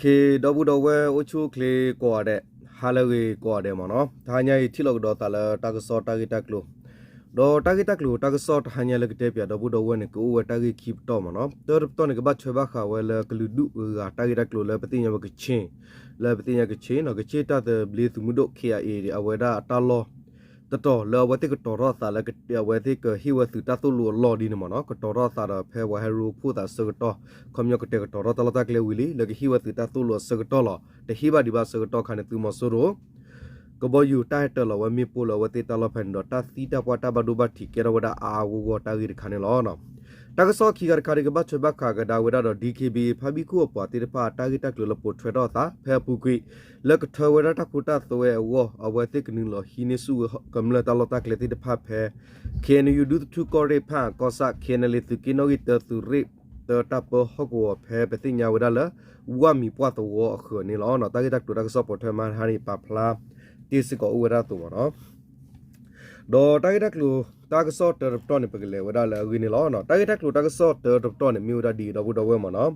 ဒီပုၢ်ဒီဝဲၢ်အိၣ်ဆူၣ်အိၣ်ချ့ကိးဂၤဒဲး, ဟါလၢအဂ့ၤကိးဂၤဒဲးမ့ၢ်နီၤ, တဟါညါအံၤထံၣ်လိာ်ကဒီးသးလၢတၢ်ကစီၣ်တၢ်ဂ့ၢ်တၢ်ကျိၤ, ဒီးတၢ်ဂ့ၢ်တၢ်ကျိၤတၢ်ကစီၣ်တဟါညါလၢကတဲပၠးဒီပုၢ်ဒီဝဲၢ်န့ၣ် ကအိၣ်ဝဲတၢ်ဂ့ၢ်ခံပတီၢ်မ့ၢ်နီၤ, တၢတပတီၢ်န့ၣ် ကဘၣ်ထွဲဘၣ်ဃးဝဲလၢကလုာ်ဒူၣ်အဂၤတၢ်ဂ့ၢ်တၢ်ကျိၤလၢပသ့ၣ်ညါဝဲကခ့ၣ်, လၢပသ့ၣ်ညါကခ့ၣ်နီၤ, ကခ့ၣ်တၢ်သဘျ့သုးမုၢ်ဒိၣ် K I A အဝဲဒၣ်အတၢ်လီၢ် တတီၤလၢအဝဲသ့ၣ်ကတီၤထီၣ်အသးလၢ အဝဲသ့ၣ်ကဟ့ၣ်ဝဲသုးတၢ်သိၣ်လိအလီၢ်ဒ်န့ၣ်မ့ၢ်နီၤ, ကတီၤထီၣ်အသးဒီးဖဲပှၤဟဲရိဖှိၣ်သးအဆၢကတီၢ်, ခီပညီကတဲာ်ကတီၤထီၣ်တၢ်လီၢ်တၢ်ကျဲဝံၤလံ လၢကဟ့ၣ်ဝဲသုးတၢ်သိၣ်လိအဆၢကတီၢ်လီၤ. တဟ့ၣ်ဘၣ်ဒံးဘၣ်အဆၢကတီၢ်ခါန့ၣ် သုးမီၤစိရိၤ ကဘီယူၤတၢ်ဟဲတၢၤလီၤဝဲမ့ၣ်ပိၢ်လၢအဝဲသ့ၣ်တၢ်လီၢ်ဖဲန့ၣ်ဒီး တၢ်သံတၢ်ပှၢ်တၢ်ဘၣ်ဒိဘၣ်ထံးကဲထီၣ်ဝဲဒၣ်အါအါဂီၢ်ဂီၢ်တၢ်ဂ့ၢ်တခါန့ၣ်လီၤ. တၢ်ကစီၣ်ခံခါတခါဒီး ကဘၣ်ထွဲဘၣ်ဃးကဒါဝဲဒၣ်ဒီး D K B A ဖါဘံၣ်ခိၣ်အပှၤသ့ၣ်တဖၣ်တၢ်ဂ့ၢ်တၢ်ကျိၤလၢပိာ်ထွဲထီၣ်အသး ဖဲအပူၤကွံာ် လၢကထၢဝဲဒၣ်တၢ်ခိတၢ်သွဲအဂီၢ် အဝဲသ့ၣ်ကနုာ်လီၤဟံးန့ၢ်ဆူၣ်ဝဲကမျၢၢ်တၢ်လီၢ်တၢ်ကျဲသ့ၣ်တဖၣ်ဖဲ K N U ဒူသထူၣ်ကီၢ်ရ့ၣ်ဖၣ်အကီၢ်ဆၣ် K N L A သုးက့နီၣ်ဂံၢ်တၢ သုးရ့ၣ်တၢတၢ်ပၢဟီၣ်ကဝီၤဖဲပသ့ၣ်ညါဝဲဒၣ်လၢ ဝၣ်မံၤပှၢ်သဝီအဃၢၤန့ၣ်လီၤ. တၢ်ဂ့ၢ်တၢ်ကျိၤတၢ်ကစီၣ်ပိာ်ထွဲမးတဟါန့ၣ် ပာ်ဖျါတ့ၢ်စ့ၢ်ကီးအိၣ်ဝဲဒၣ်အသိးမ့ၢ်နီၤ. ဒီးတၢ်ဂ့ၢ်တၢ်ကျိၤတၢ်ကစီၣ်တၢတပတီၢ်န့ၣ် ပကလဲၤဝဲဒၣ်လၢအဂ့ၢ်န့ၣ်လီၤ. တၢ်ဂ့ၢ်တၢ်ကျိၤတၢ်ကစီၣ်တၢတပတီၢ်န့ၣ် မ့ၢ်ဝဲဒၣ်ဒ်အံၤ ဒီပုၢ်ဒီဝဲၢ်မ့ၢ်နီၤ,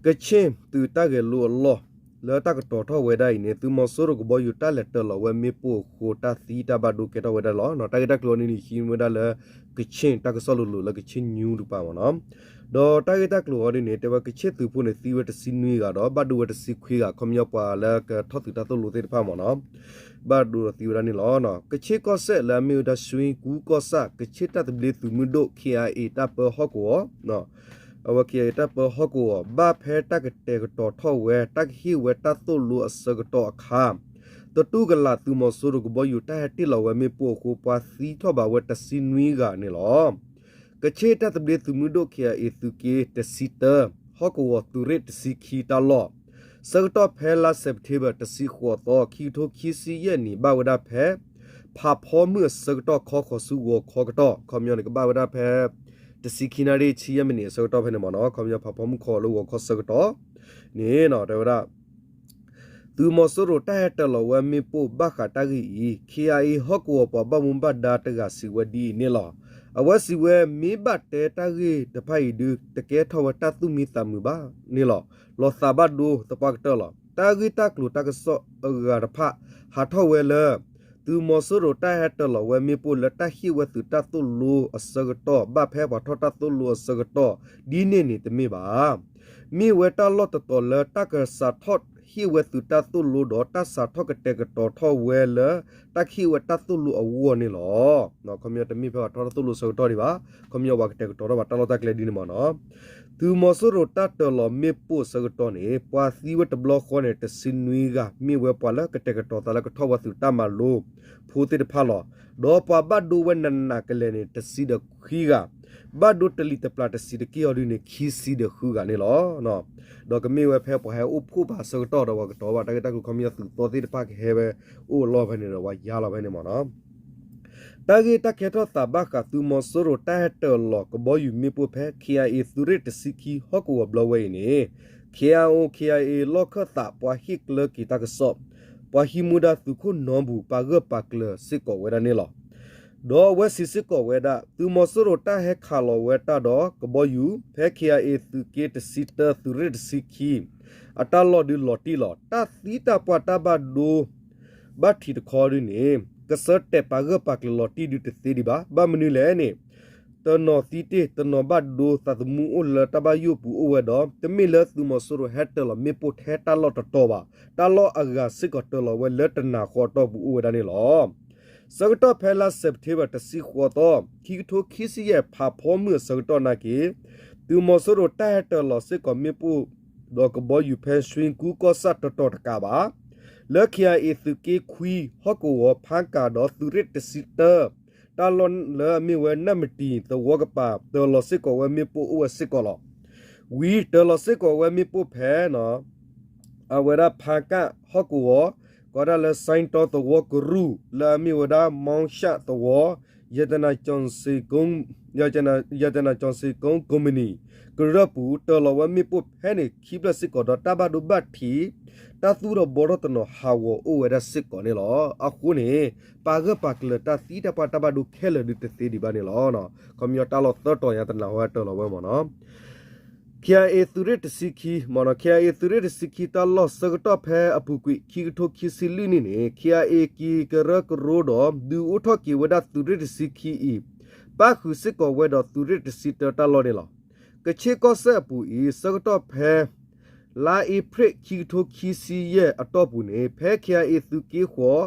ကခ့ၣ်သုးတၢ်ဂဲၤလိအလီၢ် လၢတၢ်ကတီၤထီၣ်ဝဲဒၣ်အံၤန့ၣ် သုးမီၤစိရိၤကဘီယူၤတၢ်လဲၤတၢၤလီၤဝဲမ့ၣ်ပိၢ်အဃိ တၢ်သံတၢ်ဘၣ်ဒိကဲထီၣ်ဝဲဒၣ်လီၤ. တၢ်ဂ့ၢ်တၢ်ကျိၤအံၤန့ၣ် ဟံးဝဲဒၣ်လၢ ကခ့ၣ်တၢ်ကစီၣ်လိၤလိၤလၢကခ့ၣ် news တကပၤမ့ၢ်နီၤ. ဒီးတၢ်ဂ့ၢ်တၢ်ကျိၤအံၤဒ်န့ၣ် တဲဝဲကခ့ၣ်သုးဖိန့ၣ် သံဝဲတဆံနွံဂၤဒီး ဘၣ်ဒိဝဲတဆံခွံဂၤ ခီပညီပှၤလၢကထီၣ်သုးတၢ်သိၣ်လိသ့ၣ်တဖၣ်မ့ၢ်နီၤ ဘၣ်ဒိဒီးသံဝဲဒၣ်န့ၣ်လီၤ. ကခ့ၣ်ကီၢ်စဲၣ်လၢအမ့ၢ်ဝဲဒၣ် ရွှေကူကီၢ်ဆၣ် ကခ့ၣ်တၢ်သဘျ့သုးမုၢ်ဒိၣ် K I A တၢ်ပၢဟီၣ်ကဝီၤ အဝဲ K I A တၢ်ပၢဟီၣ်ကဝီၤ ဘၣ်ဖဲတၢ်ကတဲာ်ကတီၤထီၣ်ဝဲ တၢ်ကဟ့ၣ်ဝဲတၢ်သိၣ်လိအဆၢကတီၢ်အခါ တတူၢ်ကလာ်သုးမီၤစိရိၤကဘီယူၤတၢ်ဟဲတ့ၢ်လီၤဝဲမ့ၣ်ပိၢ်အဃိ ပှၤသံထီၣ်ဘၣ်ဝဲတဆံနွံဂၤန့ၣ်လီၤ. ကခ့ၣ်တၢ်သဘျ့သုးမုၢ်ဒိၣ် K I A သုးက့တဆံတၢ ဟီၣ်ကဝီၤသုးရ့ၣ်တဆံခံတၢ်လီၢ် ဆၢကတီၢ်ဖဲလါစဲးပထ့ဘၢၣ် တဆံဃိးသီ ခံကထိခံဆံယဲၢ်နံၣ် ဘၣ်ဝဲဒၣ်ဖဲ ဖးဖီမုၢ်အဆၢကတီၢ် ခီဃီၤဆူဂီၤခီကတီၢ် ခီပညီန့ၣ် ကဘၣ်ဝဲဒၣ်ဖဲ တဆံခံနၣ်ရံၣ် ဆံယဲၢ်မံးနံးအဆၢကတီၢ်ဖဲန့ၣ်မ့ၢ်နီၤ ခီပညီဖးဖီမုၢ်ခီလၢဂီၤခီဆၢကတီၢ်န့ၣ် တဲဝဲဒၣ် သုးမီၤစိရိၤတၢ်ဟဲတၢၤလီၤဝဲမ့ၣ်ပိၢ်ဘၣ်ဃးတၢ်ဂ့ၢ်အံၤ K I A ဟီၣ်ကဝီၤပှၤဘၣ်မူဘၣ်ဒါတဂၤစံးဝဲဒ်အံၤန့ၣ်လီၤ. အဝဲစံးဝဲ မ့ၢ်ဘၣ်တဲတၢ်ဂ့ၢ်တဖၣ်အံၤဒုး တကဲထီၣ်ဝဲတၢ်သူၣ်မံသးမုာ်ဘၣ်န့ၣ်လီၤ. လီၤသးဘၣ်ဒိသပှၢ်ကတၢၢ်လီၤ. တၢ်ဂ့ၢ်တၢ်ကျိၤတၢ်ကစီၣ်အဂၤတဖၣ် ဟးထီၣ်ဝဲလၢ သုးမီၤစိရိၤတၢ်ဟဲတၢၤလီၤဝဲမ့ၣ်ပိၢ်လၢတၢ်ဟ့ၣ်ဝဲသုးတၢ်သိၣ်လိအဆၢကတီၢ် ဘၣ်ဖဲပှၤထီၣ်တၢ်သိၣ်လိအဆၢကတီၢ် ဒ်န့ၣ်န့ၣ်တမ့ၢ်ဘၣ်. မ့ၢ်ဝဲတၢ်လီၢ်တတီၤလၢတၢ်ကစးထီၣ်ဟ့ၣ်ဝဲသုးတၢ်သိၣ်လိဒီး တၢ်စးထီၣ်ကတဲာ်ကတီၤထီၣ်ဝဲလၢတၢ်ကဟ့ၣ်ဝဲတၢ်သိၣ်လိအဂီၢ်န့ၣ်လီၤ. ခီပညီတမ့ၢ်ဖဲပှၤထီၣ်တၢ်သိၣ်လိအဆၢကတီၢ်ဒံးဘၣ်. ခီပညီပှၤကတဲာ်ကတီၤထီၣ်ဘၣ်တၢ်လီၢ်တၢ်ကျဲဒ်န့ၣ်မ့ၢ်နီၤ. သုးမီၤစိရိၤတၢ်တၢၤလီၤမ့ၣ်ပိၢ်အဆၢကတီၢ်န့ၣ် ပှၤသံဝဲတဘျီဃီန့ၣ် တဆံနွံဂၤ မ့ၢ်ဝဲပှၤလၢကတဲာ်ကတီၤသးလၢကထီၣ်ဝဲသုးတၢ်မၤလိဖိသ့ၣ်တဖၣ်လီၤ. ဒီးပှၤဘၣ်ဒိဝဲနးနးကလဲာ်န့ၣ် တဆံဒီးခွံဂၤ, ဘၣ်ဒိတလံၤတပျၢ်တဆံးတက့ၢ်အီၤဒုန့ၣ် ခံဆံဒီးဃုဂၤန့ၣ်လီၤ. ဒီးကမ့ၢ်ဝဲဖဲပှၤဟဲအိၣ်ဖှိၣ်ဘၣ်အဆၢကတီၢ်ဒီးပှၤကတီၤဘၣ်တၢ်ဂ့ၢ်တၢ်ကျိၤ ခီပညီသုးသီသ့ၣ်တဖၣ်ကဟဲဝဲအိၣ်အလီၢ်ဖဲန့ၣ်ဒီး ပှၤယါလီၤဖဲန့ၣ်မ့ၢ်နီၤ. တၢ်ဂ့ၢ်တၢ်ကဲထီၣ်သးဘၣ်ဃးသုးမီၤစိရိၤတၢ်ဟဲတၢၤလီၤကဘီယူၤမ့ၣ်ပိၢ်ဖဲ K I A သုးရ့ၣ်တဆံခံဟီၣ်ကဝီၤဘျီဝဲအံၤန့ၣ် K I O K I A လီၢ်ခၢၣ်သးပှၤဟ့ၣ်ကျၢၢ်က့ၤတၢ်ကစီၣ် ပှၤဟံးမူဒါသုးခိၣ်နီဘူၣ် ပာ်ဂၢၢ်ပာ်ကျၢၤစ့ၢ်ကီးဝဲဒၣ်န့ၣ်လီၤ. ဒီးအဝဲစံးစ့ၢ်ကီးဝဲဒၣ် သုးမီၤစိရိၤတၢ်ဟဲခးလီၤဝဲတၢ်ဒီးကဘီယူၤ ဖဲ K I A သုးက့တဆံတၢ သုးရ့ၣ်တဆံခံ အတၢ်လီၢ်ဒုးလီၤတံၢ်လီၤ. တၢ်သံတၢ်ပှၢ်တၢ်ဘၣ်ဒိ ဘၣ်ထံးတခီဒုန့ၣ် ကစၢ်တဲာ်ပာ်ဂၢၢ်ပာ်ကျၢၤလီၤတံၢ်ဒုတသ့ဒံးဘၣ်. ဘၣ်မနုၤလဲၣ်န့ၣ် တနီၤသံတ့ၢ် တနီၤဘၣ်ဒိ သးသမူအိၣ်လၢတၢ်ဘၣ်ယိၣ်ပူၤအိၣ်ဝဲဒီး တမ့ၢ်လၢသုးမီၤစိရိၤဟဲတၢၤလီၤမ့ၣ်ပိၢ်ထဲတၢ်လီၢ်တတီၤဘၣ်. တၢ်လီၢ်အဂၤစ့ၢ်ကီးတၢၤလီၤဝဲလၢတနၤဃီအတီၢ်ပူၤအိၣ်ဝဲဒၣ်န့ၣ်လီၤ. ဆၢကတီၢ်ဖဲလါစဲးပထ့ဘၢၣ် တဆံဃိးသီ ခံကထိခံဆံယဲၢ် ဖးဖီမုၢ်အဆၢကတီၢ်နာ်က့ သုးမီၤစိရိၤတၢ်ဟဲတၢၤလီၤစ့ၢ်ကီးမ့ၣ်ပိၢ် ဒီးကဘီယူၤဖဲ ရွှေကူကီၢ်ဆၣ်တတီၤတကးဘၣ်. လၢ K I A သုးက့ခွံ ဟီၣ်ကဝီၤဖါကၤဒီးသုးရ့ၣ်တဆံတၢ တၢ်လီၢ်လၢအမ့ၢ်ဝဲနၢ်မတံၤသဝီကပၤ တၢၤလီၤစ့ၢ်ကီးဝဲမ့ၣ်ပိၢ်အိၣ်ဝဲစ့ၢ်ကီးလီၤ. ဝံၤတၢၤလီၤစ့ၢ်ကီးဝဲမ့ၣ်ပိၢ်ဖဲ အဝဲဒၣ်ဖါကၣ်ဟီၣ်ကဝီၤ ကိးဒၣ်လၢ စဲတီသဝီကရူၢ် လၢအမ့ၢ်ဝဲဒၣ် မီၣ်ရှၣ်သဝီ ရတနာကျော်စင်ကုမ္ပဏီ ရတနာကျော်စင်ကုမ္ပဏီ ကရၢၢ်ပူၤ တၢၤလီၤဝဲမ့ၣ်ပိၢ်ဖဲန့ၣ်ခံဖျၢၣ်စ့ၢ်ကီးဒီး တၢ်ဘၣ်ဒိဘၣ်ထံး တၢ်သူၣ်ထီၣ်ဘှီထီၣ်တနီၤဟးဂီၤအိၣ်ဝဲဒၣ်စ့ၢ်ကီးန့ၣ်လီၤ. အဃိန့ၣ် ပာ်ဂၢၢ်ပာ်ကျၢၤတၢ်သံတၢ်ပှၢ်တၢ်ဘၣ်ဒိခဲလၢာ်ဒုတသ့ဒံးဘၣ်န့ၣ်လီၤ. ခီပညီတၢ်လီၢ်သၢတီၤညါတနၤဟီတၢၤလီၤဝဲမ့ၢ်နီၤ. KIA သုးရ့ၣ်တဆံခံ မ့ၢ်နီၤ KIA သုးရ့ၣ်တဆံခံတၢ်လီၢ်ဆၢကတီၢ်ဖဲအပူၤကွံာ် ခံကထိခံဆံလွံၢ်နံၣ်န့ၣ် KIA က့ၤကရၢကရိဒီး ဒုးအိၣ်ထီၣ်က့ၤဝဲဒၣ်သုးရ့ၣ်တဆံခံအံၤ ပၣ်ဃုာ်စ့ၢ်ကီးဝဲဒီးသုးရ့ၣ်တဆံတၢတၢ်လီၢ်န့ၣ်လီၤ. ကခ့ၣ်ကီၢ်စဲၣ်အပူၤအံၤ ဆၢကတီၢ်ဖဲ လါအ့ဖြ့ၣ် ခံကထိခံဆံယဲၢ်အတီၢ်ပူၤန့ၣ် ဖဲ KIA သုးက့ဃီၤ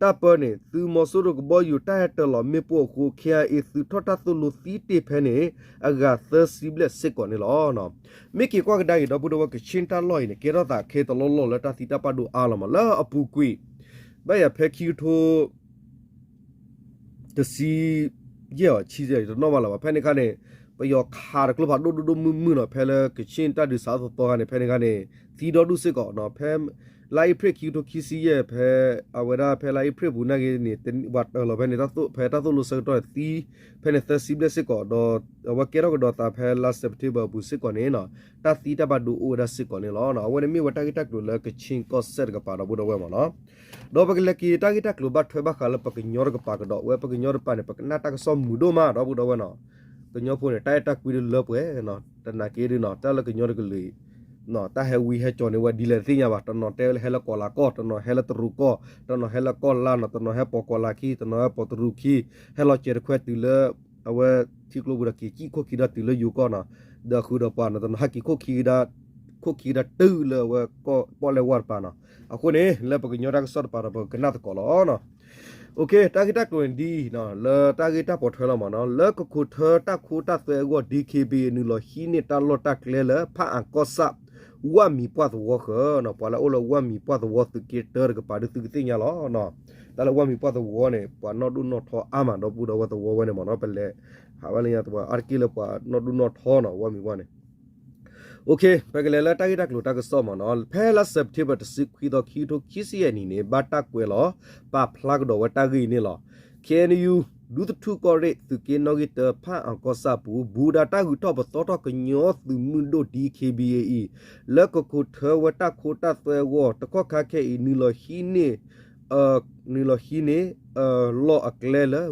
တၢ်ပၢန့ၣ် သုးမီၤစိရိၤကဘီယူၤတၢ်ဟဲတၢၤလီၤမ့ၣ်ပိၢ်အဃိ KIA သုးထီၣ်တၢ်သိၣ်လိသံတ့ၢ်ဖဲန့ၣ် အဂၤသၢဆံဘျဲၣ်စ့ၢ်ကီးန့ၣ်လီၤ. မ့ၢ်က့ၤကွၢ်ကဒါက့ၤ ဒီပုၢ်ဒီဝဲၢ် ကခ့ၣ်တၢ်လီၢ်အံၤန့ၣ် ကဲထီၣ်သးခဲတလီၢ်လီၢ်လၢတၢ်သံတၢ်ပၣ်ဒိၣ်အါလီၤမး လၢအပူၤကွံာ် ဘၣ်ယၤဖဲခံကထိ တဆံယဲၢ်အီၤ ဆံယဲၢ်တနီၣ်ဘၣ်လၢၤဘၣ် ဖဲန့ၣ်အခါန့ၣ် ပယီၤခးတကျိဖးဒိၣ်ဒိၣ်ဒိၣ်မုၢ်မုၢ်နီၤ ဖဲလၢကခ့ၣ်တၢ်ဒုးစးထီၣ်သီသီခါန့ၣ် ဖဲန့ၣ်အခါန့ၣ် သံဒီဒူၣ်စ့ၢ်ကီးနီၤ ဖဲ လါအ့ဖြ့ၣ်ခံကထိခံဆံယဲၢ် ဖဲ အဝဲဒၣ်ဖဲလါအ့ဖြ့ၣ်ပူၤနာ်က့န့ၣ် ပှၤတၢၤလီၤဖဲန့ၣ် ဖဲတၢ်သိၣ်လိဆၢကတီၢ်န့ၣ် သံဖဲန့ၣ်သၢဆံဘျဲၣ်စ့ၢ်ကီး ဒီးအဝဲကဲထီၣ်ကဒီးသးဖဲလါ September အပူၤစ့ၢ်ကီးန့ၣ်နီၤ တၢ်သံတၢ်ဘၣ်ဒိအိၣ်ဝဲဒၣ်စ့ၢ်ကီးန့ၣ်လီၤ. အဝဲန့ၣ်မ့ၢ်ဝဲတၢ်ဂ့ၢ်တၢ်ကျိၤလၢကခ့ၣ်ကီၢ်စဲၣ်တကပၤ ဒီပုၢ်ဒီဝဲၢ်မးနီၤ ဒီးပကလဲၤက့ၤတၢ်ဂ့ၢ်တၢ်ကျိၤဘၣ်ထွဲဘၣ်ဃးလၢပှၤကညီတကပၤကဒီး ဝဲပှၤကညီတကပၤန့ၣ် ပကနၣ်တၢ်ကစီၣ်မုာ်ဒိၣ်မး ဒီပုၢ်ဒီဝဲၢ်နီၤ ကညီဖိန့ၣ် တၢ်အဲၣ်တၢ်ကွံတလၢပှဲၤနီၤ တနာ်က့ဒုနီၤ တၢ်လၢကညီတကလုာ်အံၤ တၢ်ဟဲဝံဟဲကၠီၤန့ၣ် ဝဲဒ်လဲၣ်တသ့ၣ်ညါဘၣ် တနီၤတဲဟဲလၢကီၢ်လၤကီၢ် တနီၤဟဲလၢတရူးကီၢ် တနီၤဟဲလၢကီၢ်လါနီၤ တနီၤဟဲပိာ်ကီၢ်လါခံ တနီၤဟဲပိာ်တရူးခံ ဟဲလီၤစဲးတခွဲတုၤလၢ အဝဲထံကျိပူၤဒီးက့ၤကံၣ်ခိၣ်ခံဒီးတုၤလၢယိၤကီၢ်နီၤ ဒီးဃုာ်ဒီးပှၤနီၤ တနီၤဟဲက့ၤခိၣ်ခံကဒါ ခိၣ်ခံကဒါတုၤလၢအဝဲကီၢ်ပီၣ်လဲၣ်ဝါတပၤနီၤ အဃိန့ၣ် လၢပှၤကညီတၢ်ကစီၣ်တပၤဒီးပကနၣ်သကိးလီၤ. တၢ်ဂ့ၢ်တၢ်ကျိၤန့ၣ်ဒ်အံၤ လၢတၢ်ဂ့ၢ်တၢ်ပိာ်ထွဲလီၤမးနီၤ လၢကခိၣ်ထၢတၢ်ခိတၢ်သွဲအဂီၢ် DKBA နုာ်လီၤဟံးန့ၢ်တၢ်လီၢ်တၢ်ကျဲလၢဖၣ်အၣ်ကီၢ်ဆၣ် ဝၣ်မံၤပှၢ်သဝီဃၢၤနီၤ ပှၤလၢအအိၣ်လၢဝၣ်မံၤပှၢ်သဝီသုးက့တၢတကပၤဒုးသုကသ့ၣ်ညါလီၤ. တၢ်လၢဝၣ်မံၤပှၢ်သဝီန့ၣ် ပှၤနီၢ်ဒိၣ်နီၢ်ထီအါမး ဒီပုၢ်ဒီဝဲၢ်သဝီဝဲန့ၣ်မးနီၤ ပလဲၤဟးဝဲလၢညါသဝီအါတက့ၢ်လၢပှၤနီၢ်ဒိၣ်နီၢ်ထီနီၤ ဝၣ်မံၤပှၢ်န့ၣ် ပကလဲၤလၢတၢ်ဂ့ၢ်တၢ်ကျိၤတၢ်ကစီၣ်မးနီၤ ဖဲလါ September တဆံခွံသီ ခံကထိခံဆံယဲၢ်နံၣ်န့ၣ် ဘၣ်တၢ်ကွဲးလီၤ ပာ်ဖျါကဒီးဝဲတၢ်ဂ့ၢ်အံၤန့ၣ်လီၤ. KNU ဒူသထူၣ်ကီၢ်ရ့ၣ် သုးက့နီၣ်ဂံၢ်တၢ ဖၣ်အၣ်ကီၢ်ဆၣ်ပူၤ ဘူးဒးတၢ်ဂုၤထီၣ်ပသီထီၣ်ကညီသုးမုၢ်ဒိၣ် DKBA အံၤ လၢကခိၣ်ထၢဝဲတၢ်ခိတၢ်သွဲအဂီၢ် တကီၢ်ခါခဲအံၤ နုာ်လီၤဟံးန့ၢ် နုာ်လီၤဟံးန့ၢ် လီၢ်အကျဲလၢ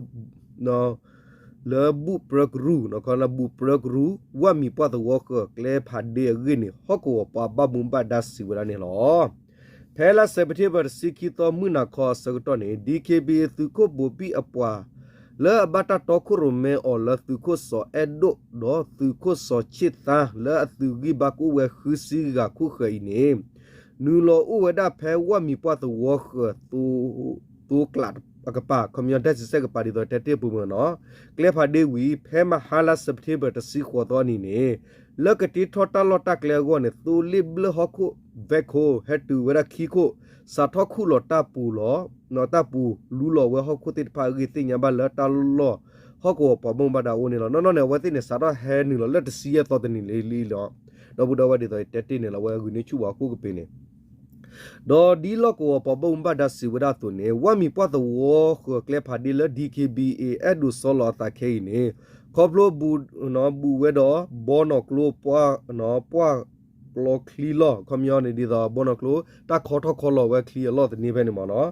လၢဘူၣ်ပြၢကရူၢ် လၢဘူၣ်ပြၢကရူၢ် ဝၣ်မံၤပှၢ်သဝီဃၢၤကျဲဖးဒ့အဂ့ၢ်န့ၣ် ဟီၣ်ကဝီၤပှၤဘၣ်မူဘၣ်ဒါစံးဝဲဒၣ်န့ၣ်လီၤ. ဖဲလါ September တဆံခံသီ မုၢ်နၤခီအဆၢကတီၢ်န့ၣ် DKBA သုးခိၣ်ဘိးဘံၣ်အပှၤ လၢအဘၣ်တၢ်တီခိၣ်ရိၣ်မဲအီၤလၢသုးခိၣ်စီၤအဲၣ်ဒိၣ် ဒီးသုးခိၣ်စီၤဆ့ၣ်သါ လၢအသုးဂံၢ်ဘါကအိၣ်ဝဲဃုဆံဂၤခိၣ်ဃၢၤအံၤန့ၣ် နုာ်လီၤအိၣ်ဝဲဒၣ်ဖဲဝၣ်မံၤပှၢ်သဝီဃၢၤ သိကျးအကပၤ ခီပညီ ဒဲစံစဲၣ်ကပၤ ဒ်သိးတဲတ့ၢ်ပူၤမုၢ်နီၤ ကျဲဖးဒ့ဝံၤ ဖဲမဟါလါ September တဆံဃိးသီအနံၤန့ၣ် လၢကတ့ထီၣ်တၢ်လီၢ်တၢ်ကျဲအဂီၢ်န့ၣ် သိလ့ၣ်ဘျၢၣ်ဟီၣ်ခိၣ် ဘဲခိၣ် ဟဲတုၤဝဲဒၣ်ခံခိၣ် စးထီၣ်ခူၣ်လီၤတၢ်ပူၤလီၤ တၢ်ပူၤလူလီၤဝဲဟီၣ်ခိၣ်သ့ၣ်တဖၣ်အဂ့ၢ် သ့ၣ်ညါဘၣ်လၢတၢ်လီၢ် ဟီၣ်ကဝီၤပှၤဘၣ်မူဘၣ်ဒါအအိၣ်န့ၣ်လီၤ. နီၢ်နီၢ်န့ၣ် အဝဲသ့ၣ်န့ၣ် စးထီၣ်ဟဲနုာ်လီၤလၢတဆံယဲၢ်သီတနံၤလံလံလီၤ. ဒီပုၢ်ဒီဝဲၢ်ဒ်သိးတဲတ့ၢ်န့ၣ်လီၤ အဝဲဂုာ်န့ၢ်ဆူၣ်ပှၤဟီၣ်ခိၣ်ကပ့ၤန့ၣ် ဒီးဒ်လီၢ်ကဝီၤပှၤဘၣ်မူဘၣ်ဒါစံးဝဲဒၣ်အသိးန့ၣ် ဝၣ်မံၤပှၢ်သဝီဃၢၤကျဲဖးဒ့လၢ DKBA အဲၣ်ဒိးဆီလီၤအသးခဲအံၤန့ၣ် ခီဖျိ ဘူးဝဲဒီး ဘီနီၢ်ကျိ ပှၢ်ကျီချံလီၢ် ခီပညီန့ၣ်ဒ်သိး ဘီနီၢ်ကျိ တၢ်ခီထီၣ်ခီလီၤဝဲချံအလီၢ်သန့ဖဲန့ၣ်မ့ၢ်နီၤ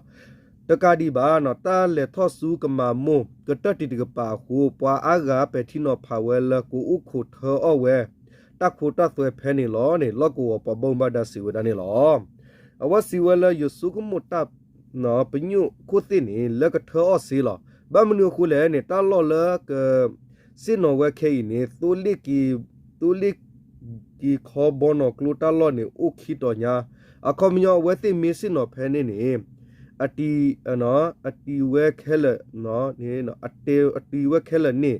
တကးဒံးဘၣ်နီၤ တၢ်လဲၤထီၣ်ဆူကမၤမိၢ် ကတၢၢ်တံၢ်တကပၤအဃိ ပှၤအါဂၤပဲာ်ထံနီၤဖးဝဲလၢကအိၣ်ခိးထၢအီၣ်ဝဲ တၢ်ခိတၢ်သွဲဖဲန့ၣ်လီၤန့ၣ် လီၢ်ကဝီၤပှၤဘၣ်မူဘၣ်ဒါစံးဝဲဒၣ်န့ၣ်လီၤ. အဝဲစံးဝဲလၢ ယဆိကမိၣ်တၢ် ပညိၣ်ခိၣ်သ့ၣ်န့ၣ် လၢကထၢအီၣ်စ့လီၤ. ဘၣ်မနုၤအဃိလဲၣ်န့ၣ် တၢ်လီၢ်လၢက ဆ့ၣ်နီၤဝဲခဲအံၤန့ၣ် သိလ့ၣ် သိလ့ၣ်က့ၤခီဘီနီၢ်ကျိတၢ်လီၢ်န့ၣ် အိၣ်ခံတီၤညါ အခီပညီအဝဲသ့ၣ်မ့ၢ်ဆ့ၣ်နီၤဖဲန့ၣ်န့ၣ် အတံၤ အတံၤဝဲခဲလၢာ် အတံၤဝဲခဲလၢာ်န့ၣ်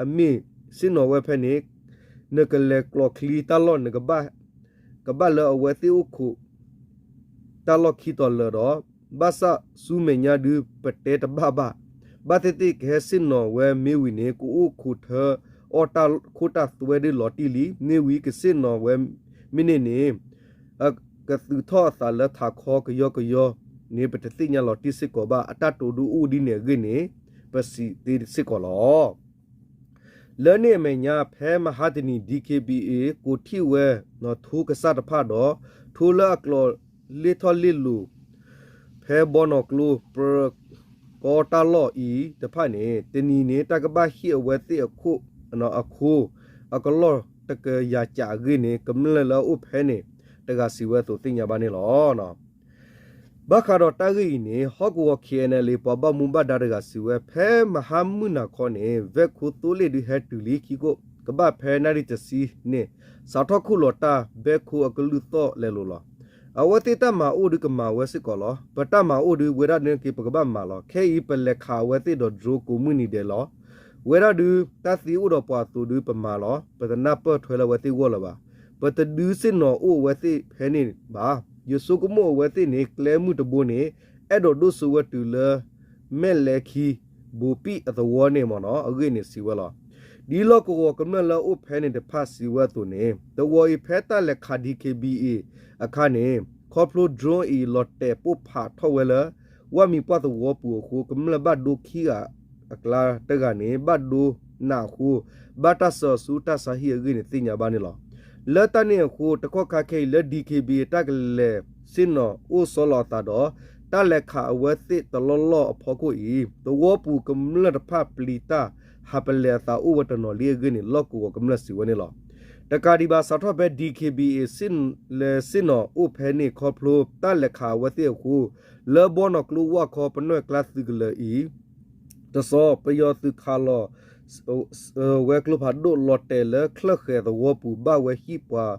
အမ့ၢ်ဆ့ၣ်နီၤဝဲဖဲန့ၣ် နကလဲၤကျီချံတၢ်လီၢ်န့ၣ် ကဘၣ်လၢအဝဲသ့ၣ်အိၣ်ခိး တၢ်လီၢ်ခံတီၤလၢာ်ဒီး ဘၣ်ဆၣ်ဆူမဲာ်ညါဒုး ပတဲတဘၣ်ဘၣ်. ဘၣ်သ့ၣ်သ့ၣ်ကဟဲဆ့ၣ်နီၤဝဲမ့ၢ်ဝံၤန့ၣ် ကအိၣ်ခိးထၢအီၣ်တၢ်ခိတၢ်သွဲဒုးလီၤတံၢ်လံ. မ့ၢ်ဝံၤကဆ့ၣ်နီၤဝဲမ့ၢ်န့ၣ်န့ၣ် ကသုးထီၣ်အသးလၢထးခီကယီကယီန့ၣ် ပတသ့ၣ်ညါလီၤတံၢ်စ့ၢ်ကီးဘၣ်. အတၢ်တိာ်ဒုးအိၣ်ဒ်န့ၣ်အဂ့ၢ်န့ၣ် ပစံးသ့စ့ၢ်ကီးလီၤ. လၢန့ၣ်အမဲာ်ညါ ဖဲမဟါတနံၤ DKBA ကိးထီၣ်ဝဲ ထိကစၢ်တဖၣ်ဒီး ထိလၢအကျိၤလ့ၢ်ထီၣ်လ့ၢ်လီၤ ဖဲဘီနီၢ်ကျိ ပြၢကီတၢ်လီၢ်အံၤတဖၣ်န့ၣ် တနံၤန့ၣ် တၢ်ကဘၣ်ဟ့ၣ်အဝဲသ့ၣ်အခိၣ် အခိၣ် အကလီၢ် တကယၤကးအဂ့ၢ်န့ၣ် ကမျၢၢ်လၢအအိၣ်ဖဲန့ၣ် တဂၤစံးဝဲအသိးသ့ၣ်ညါဘၣ်န့ၣ်လီၤ. ဘၣ်ဃးဒီးတၢ်ဂ့ၢ်အံၤန့ၣ် ဟီၣ်ကဝီၤ K N L A ပှၤဘၣ်မူဘၣ်ဒါတဂၤစံးဝဲ ဖဲမဟါမုၢ်နၤခီန့ၣ် ဝဲၢ်ခိသိလ့ၣ်ဒုးဟဲတုၤလံ ခံခိၣ်ကဘၣ်ဖဲနၣ်ရံၣ်တဆံန့ၣ် စးထီၣ်ခူၣ်လီၤတၢ် ဘဲခိအကလုၢ်သီၣ်လဲၤလိာ်လီၤ. အဝဲသ့ၣ်တၢ်မၤအိၣ်ဒုးကမၤဝဲစ့ၢ်ကီးလီၤ. ပတၢ်မၤအိၣ်ဒုး ဝဲဒၣ်န့ၣ်က့ၤ ပကဘၣ်မၤလီၤ. ခဲအံၤပလဲၤခးအဝဲသ့ၣ်ဒီး drone ကိးမုၢ်နံၤဒဲးလီၤ. ဝဲဒၣ်ဒုး တၢ်သံအိၣ်ဒီးပှၤအသိးဒုးပမၤလီၤ. ပတနၢ်ပၢၢ်ထွဲလၢအဝဲသ့ၣ်ဂီၢ်လၢၤဘၣ်. ပတဒုးဆ့ၣ်နီၤအိၣ်အဝဲသ့ၣ်ဖဲန့ၣ်ဘၣ်. ယဆိကမိၣ်အဝဲသ့ၣ်န့ၣ် ကျဲမုၢ်တဘိန့ၣ် အဲၣ်ဒိးဒိၣ်စိဝဲတုၤလၢ မဲၢ်လဲၤခံ ဘိးပံၣ်အသဝီန့ၣ်မ့ၢ်နီၤ အဂ့ၢ်န့ၣ်စံးဝဲလီၤ. ဒ်လီၢ်ကဝီၤကမျၢၢ်လၢအအိၣ်ဖဲန့ၣ်တဖၣ်စံးဝဲအသိးန့ၣ် တဝီအံၤဖဲတၢ်လဲၤခး D K B A အခါန့ၣ် ခီဖျိ drone အံၤလီၤတဲာ်ပိၢ်ဖးထီၣ်ဝဲလၢ ဝၣ်မံၤပှၢ်သဝီပူၤအဃိ ကမျၢၢ်ဘၣ်ဒိခံဂၤအကျါတဂၤန့ၣ် ဘၣ်ဒိနးအဃိ ဘၣ်တၢ်စၢၤအစုတၢ်ဆါဟံၣ်အဂ့ၢ်န့ၣ်သ့ၣ်ညါဘၣ်န့ၣ်လီၤ. လၢတၢ်န့ၣ်အဃိ တကီၢ်ခါခဲအံၤလၢ D K B A တၢ်ကလဲၤဆ့ၣ်နီၤအိၣ်ဆီလီၤအသးဒီး တၢ်လဲၤခးအဝဲသ့ၣ်တလီၢ်လီၢ်အဖီခိၣ်အံၤ သဝီပူၤကမျၢၢ်တဖၣ်ပျံၤတၢ်ဟးပလဲၤအသးအိၣ်ဝဲတနီၤလံအဂ့ၢ်န့ၣ် လီၢ်ကဝီၤကမျၢၢ်စံးဝဲန့ၣ်လီၤ. တကးဒံးဘၣ် စးထီၣ်ဖဲ D K B A လဲၤဆ့ၣ်နီၤအိၣ်ဖဲန့ၣ်ခီဖျိ တၢ်လဲၤခးအဝဲသ့ၣ်အဃိ လၢဘီနီၢ်ကျိဝၣ်ခီ ပနွဲၣ်ကျါသုးကလၢၤအံၤ တစီၤ ပယီၤသုးခးလီၤ ဝဲကျိဖးဒိၣ်လီၤတဲာ်လၢချၢၣ်ဃဲၤသဝီပူၤ ဘၣ်ဝဲဟံၣ်ပှၤ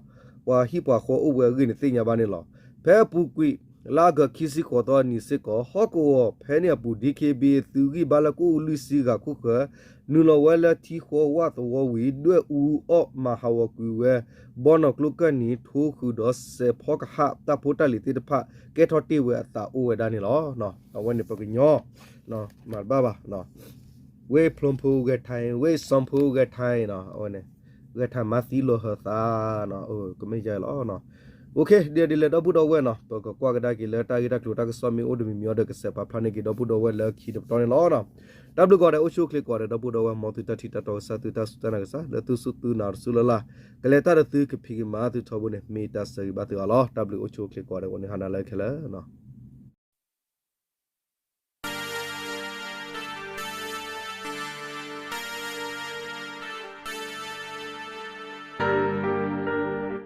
ပှၤဟံၣ်ပှၤဃီအိၣ်ဝဲအဂ့ၢ်န့ၣ်သ့ၣ်ညါဘၣ်န့ၣ်လီၤ. ဖဲအပူၤကွံာ် လါအီကူးခံဆံဃိးသီအနံၤစ့ၢ်ကီး ဟီၣ်ကဝီၤဖဲန့ၣ်အပူၤ D K B A သုးဂံၢ်ဘါလၢကအိၣ်လွံၢ်ဆံဂၤခိၣ်ဃၢၤ နုာ်လီၤဝဲလၢထံဃီဝၣ်သဝီဝံၤ ဒွဲၣ်အူအီၣ်မၤဟးဂီၤကွံာ်ဝဲ ဘီနီၢ်ကျိကၢၢ်နံၤ ထိဃုာ်ဒီးစဲးဖီကဟၣ် တၢ်ဖိတၢ်လံၤသ့ၣ်တဖၣ် ကဲထီၣ်တ့ၢ်ဝဲအသးအိၣ်ဝဲဒၣ်န့ၣ်လီၤ. အဝဲန့ၣ်ပကညီ မၤတဘၣ်ဘၣ် ဝ့ၢ်ဖျိဖုဂဲၤထါအံၤ ဝ့ၢ်စီဖုဂဲၤထါအံၤ အဝဲန့ၣ် ဂဲၤထါမၤသံလိာ်ဟၢသး ကမ့ၢ်ယါလီၤ. ဒ်လဲၣ်ဒ်လဲၣ် ဒီပုၢ်ဒီဝဲၢ်နီၤ ပကကွၢ်ကဒါက့ၤလၢတၢ်ဂ့ၢ်တၢ်ကျိၤတၢ်ကစီၣ်မ့ၢ်အိၣ်တမံၤမံၤအံၤဒီး ကစဲးပာ်ဖျါန့ၢ်က့ၤဒီပုၢ်ဒီဝဲၢ်လၢခံတပတီၢ်န့ၣ်လီၤ. တၢ်ဘျုးကိးဂၤဒဲး အိၣ်ဆူၣ်အိၣ်ချ့ကိးဂၤဒဲး ဒီပုၢ်ဒီဝဲၢ် မ်သုတၢ်ထံၣ်တၢ်တီကစၢ် သုတၢ်စူၢ်တၢ်နာ်ကစၢ် လၢသုစူၢ်သုနာ်တစူၢ်လၢ်လၢ် ကလဲၤတၢ်ဒီးသုကဖံးကမၤသုထီဘိန့ၣ် မ့ၢ်တၢ်ဆၢဂ့ၤဘၣ်သုအါလီၤ. တၢ်ဘျုးအိၣ်ဆူၣ်အိၣ်ချ့ကိးဂၤဒဲး ဂီၤနံၤဟါနၤလၢခဲလၢာ်